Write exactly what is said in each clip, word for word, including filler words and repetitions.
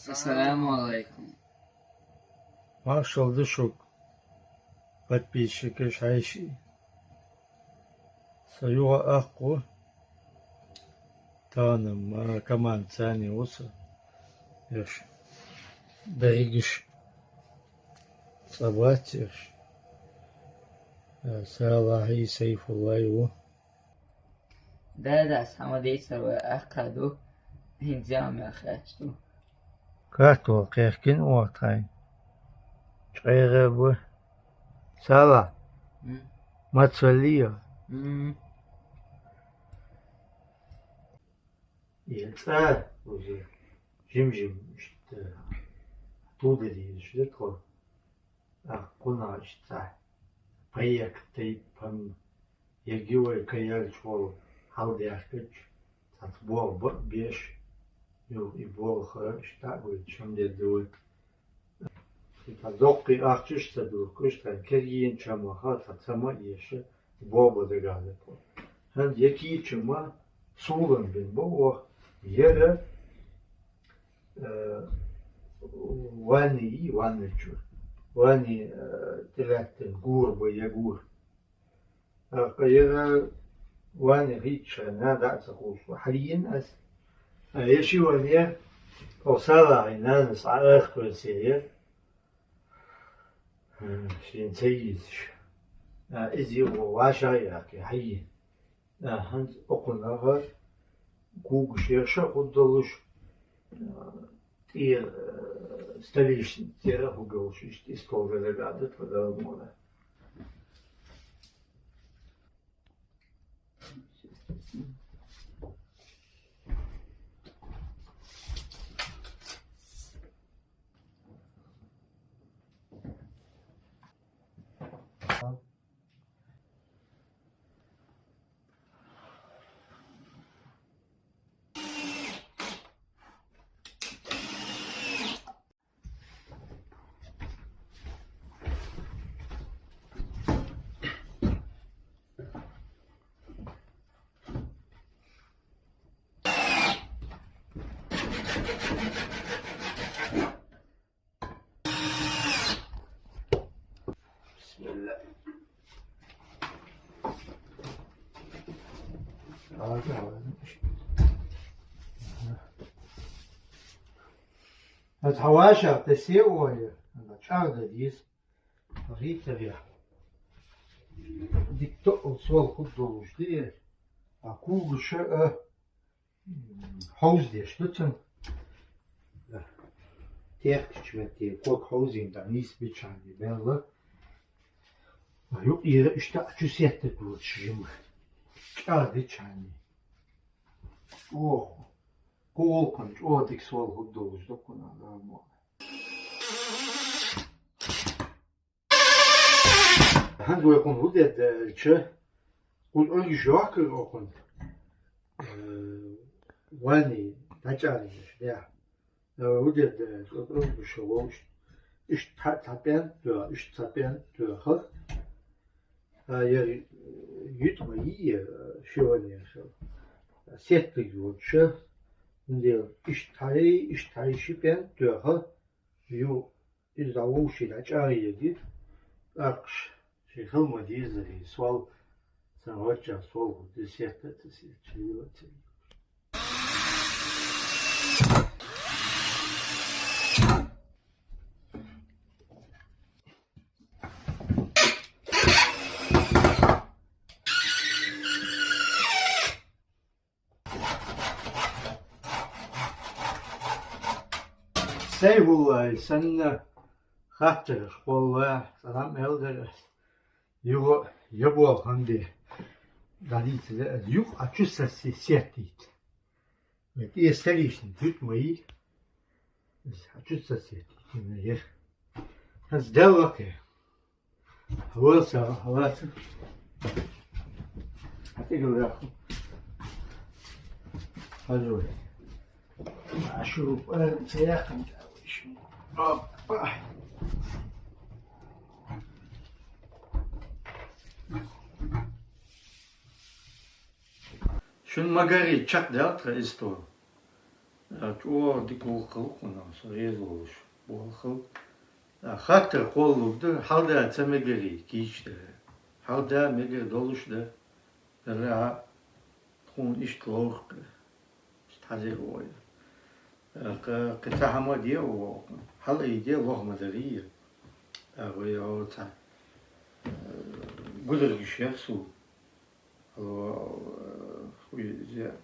Ассаламу алейкум. Маршал да шуга, подписчикаш хьаьший. Са юха акху, тахан-м команда царна ву са. Ерш дайгаш цӀа бац ерш. Салахьи Сайфуллай ву. Дадас хӀама дийцар вай акхаду, хӀинца а мел хеташ ду. Картол кхехкина оха тхайн. ЧӀегӀа бу. Сала. М. Мацваллио. М. Е цӀа уже жим-жим иштта туда дезаш да тхо. Акхуна иштта проект тайпа-м, еррига вай кхаярча хьалдаьхкача, цхьацца болх ба а беш, юха и болх иштта а гойташ хӀама дергда вай. Цхьа доккхий ахчаш ца духкаш, тхан кегийнача хӀамах цхьа ца ма эша, болх ба дагахь да тхо. ХӀанз якийча ма сулан бин ба оха, яра, э, ванни, ванни чу, ванни, э, тӀелаьттан гур ба, я гур. ТӀаккха яра ванни хийцача хана дӀа а ца кхувсаш хьалийна аз. А я ши ванни, оха Салахьий нанас Ӏа арахкхоьссаяр. Шийна ца йийзаш. А, иза юха вӀашагӀъяккха, хьайийна. А, хӀанз укхунах когаш ерш а хургдолаш, а, тӀера, а, столешница тӀера а хургйолаш, иштта истол дагадоагӀа тхо, Дала мукъалахь. بسم الله. هذا حواشي، تسيء ولا؟ هذا شعر ديز. Гъитар я. Дика тоъал сол хургдолаш да ер. А когаш а, хьовзадеш да цун. Техкача метте ког хьовзийна дӀа нийсбича хьанна баьлла. А юкъера иштта а чу сеттаргйолаш жима. ЧӀагӀдича хьанна. ЧӀоагӀа. Кху гӀулакхана чӀоагӀа дика сол хургдолаш да кхунах, Дала мукъалахь. ХӀанз вай кхунна хӀу дергда аьлча, кхуза Ӏуйраш йохкар укхунна. Э, ванни дӀачӀагӀъеш, дехьа. Э, хӀу дергда аьлча, кхуза Ӏуйраш вовш. Иштта цхьа, цхьа пӀент тоьха, иштта цхьа пӀент тоьха. А, ер, э, ютӀа ма йий, э, ши ванни хила. Сеттаргйолаш, хӀана аьлча, иштта хьай, иштта хьай ши пӀент тоьха, ю Иза дӀавовшийла дӀачӀагӀъергья, тӀаккха ший хила ма деззара, сол, сан ваччахь сол хургда, сетта а ца сетта, шийла а ца йийла. Сайфуллай санна хаттараш кхолла, салам аьлар аз. Юха я болх хӀама бе. ДӀадийцар аз, юха а чу са се-, сеттийта. Вай тӀера столешница ютӀа ма йий. Аз а чу са сеттийта, ма яр. Аз делла кхы. Хьавола сагӀа, хьавола. ХьатӀегала яхху. Хьажой. Ашу, э, ца яххана тӀа вай шу. Опа. Шун магари чакхдаьлтара исто. А чӀоагӀа дика гӀулакх хилва хьона, со реза волаш болх хилва. А хаттар кхоллалургда, хьалда ца мегарий кийча дар. Хьалда мегар долаш дар. Дара, тхона иштта лоархӀ, иштта хьазир вай. Кхы, кхы цхьа хӀама де оаха. Хьалаайде лоха ма дарий. А вай оаха цхьа, э, гударгаш яр сога. Ало, э, хуй зе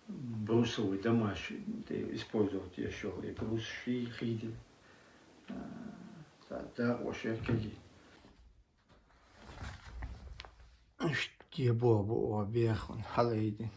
брусовый домаш, те использовать еш йола, и брус ший хийди. А, цхьа дакъа воша яр кагий. Иштта бо-, бо-, бехун хьалаайдина.